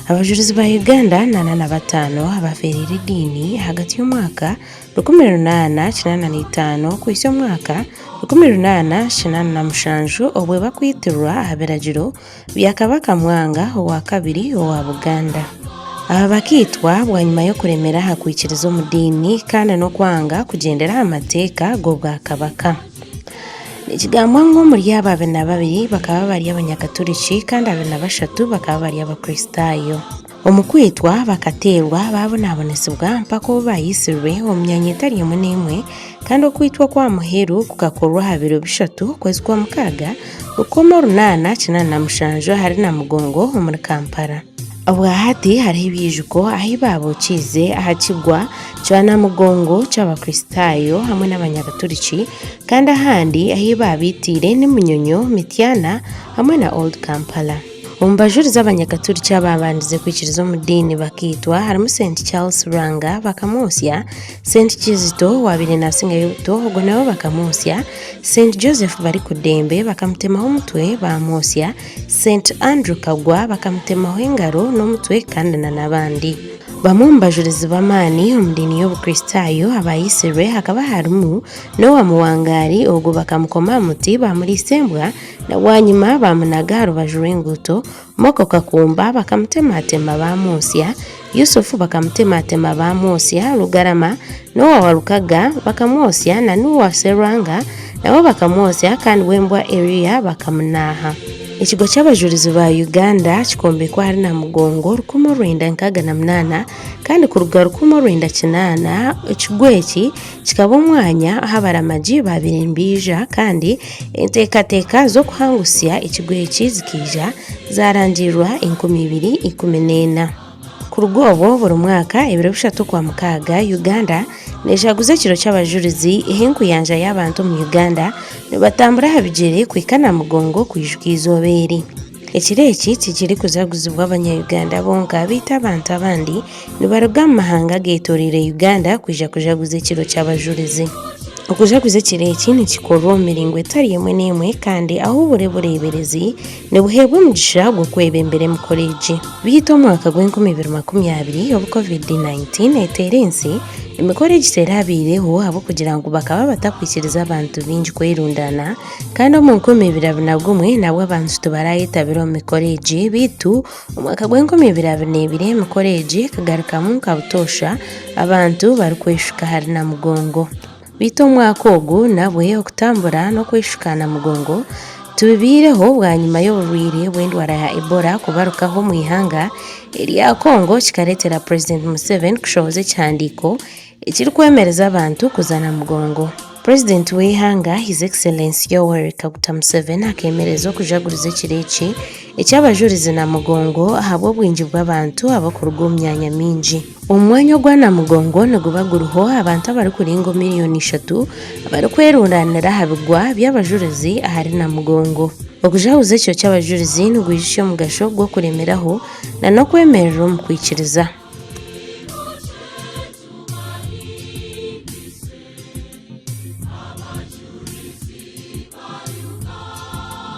Abajurizi ba Uganda 85 abafeereire ediini ahagati y'omwaka 1885 kuhitsya omwaka 1887 obwe bakwitirwa aha biragiro bya Kabaka Mwanga owa kabiri owa Buganda. Aba bakaitwa bwanyima y'okuremera aha kwikiriza omu diini kandi n'okwanga kugyendera aha mateeka g'obwakabaka. Nikigambwa ngu omuri abo 22 bakaba bari Abanyakaturiki kandi 23 bakaba bari Abakristaayo. Omu kwitwa bakateerwa baabonabonesibwa mpaka obu baayitsirwe omu myanya etari emwe n'emwe kandi okwitwa okwa muheru kukakorwa aha biro bishatu okwezi Kwamukaaga 1887 ahari Namugongo omuri Kampala. Obwahati hariho ebiijuko ahi baabokiize aha kigwa kya Namugongo ky'Abakristaayo hamwe n'Abanyakaturiki kandi ahandi ahi baabaitiire ni Munyonyo, Mityana hamwe na Old Kampala. Omu bajurizi Abanyakaturiki abaabandize kwikiriza omu diini bakaitwa harimu Saint Charles Lwanga bakamwotsya, Saint Kizito owaabaire naasingayo obuto ogwo nawe bakamwotsya, Saint Joseph Barikudembe bakamutemaho omutwe baamwotsya, Saint Andrew Kagwa bakamutemaho engaro n'omutwe kandi na n'abandi. Bamwe omu bajurizi b'amaani omu diini y'Obukristaayo abaayitsirwe hakaba harimu Noah Muwangaari ogwo bakamukoma aha muti baamuriisa embwa na bwanyima baamunaga aha rubaju rw'enguuto, Moko Kakumba bakamutematema baamwotsya, Yusuf bakamutematema baamwotsya, Rugarama Noah Walukaga bakamwotsya na Noah Serwanga nabo bakamwotsya kandi Wembwa Eria bakamunaaha. Ekigo ky'Abajurizi ba Uganda kikombekwa ahari Namugongo 1968 kandi kuruga 1980 ekigo eki kikaba omwanya ahu abaramagi baabaire nibaija kandi enteekateeka z'okuhangusya ekigo eki zikaija zaarangirirwa 2014. Kuruga obwo buri mwaka ebiro bishatu Okwamukaaga, Uganda neejaguza ekiro ky'abajurizi ahu enkuyanja y'abantu omu Uganda nibatambura aha bigyere kuhika Namugongo kwijuka eizooba eri. Ekiro eki tikirikujaguzibwa abanya-Uganda bonka beitu abantu abandi nibaruga omu mahanga agetoroire Uganda kwija kujaguza ekiro ky'abajurizi. Okujaguza ekiro eki nikikorwa omu miringo etari emwe n'emwe kandi ahu buri bureeberezi nibuheebwa omugisha gw'okwebembera emikoro egi. Beitu omwaka gw'enkumi ibiri 20 obu Covid-19 eteera ensi, emikoro egi terabaireho ahabw'okugira ngu bakaba batakwikiriza abantu baingi kwerundaana Kandi omu 2021 nabwo abantu tibarayetabire omu mikoro egi beitu omwaka gw'enkumi ibiri abiri n'ebiri emikoro egi ekagarukamu nka butoosha abantu barikweshuka ahari Namugongo. Beitu omwaka ogu nabwe okutambura n'okweshuka Namugongo tibibaireho bwanyima y'oburwaire bw'endwara ya Ebola kubarukaho omu ihanga erya Congo kikareetera Purezidenti Museveni kushohoza ekihandiiko ekirikwemereza abantu kuza Namugongo. Purezidenti w'eihanga His Excellency Yoweri Kaguta Museveni akeemereza okujaguriza ekiro eki eky'abajurizi Namugongo ahabw'obwingi bw'abantu abarikuruga omu myanya mingi. Omu mwanya ogwa Namugongo niguba guriho abantu abarikurenga miriyoni ishatu abarikwerundanira aha bigwa by'abajurizi ahari Namugongo. Okujaguza ekiro ky'abajurizi nigwijutsya omugasho gw'okuremeraho nana okwemerera omu kwikiriza.